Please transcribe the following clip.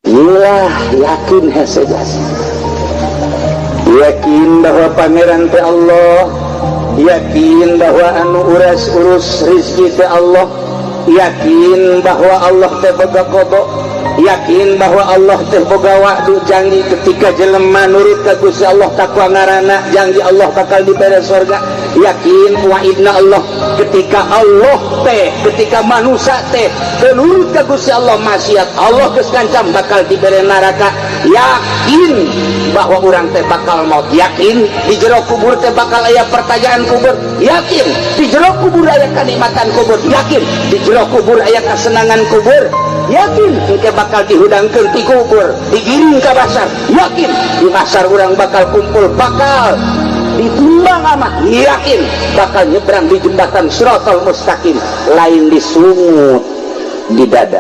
Inilah yakin hese jasa, yakin bahwa Pangeran teh Allah, yakin bahwa anu uras urus rizki teh Allah, yakin bahwa Allah teh boga qodho, yakin bahwa Allah teh boga wa'du, janji ketika jelema nurut ka Gusti Allah, takwa ngarana, janji Allah bakal dibere surga. Yakin wa'idna Allah ketika Allah teh, ketika manusia teh teu nurut ka Gusti Allah, maksiat, Allah geus ngancam bakal dibere neraka. Yakin bahwa urang teh bakal maut, yakin di jero kubur teh bakal aya pertanyaan kubur, yakin di jero kubur aya kenikmatan kubur, yakin di jero kubur aya kesenangan kubur, yakin engke bakal dihudangkeun di kubur, digiring ka pasar, yakin di pasar urang bakal kumpul, bakal ditimbang amal, yakin bakal nyebrang di jembatan Siratal Mustaqim, lain disungut di dada.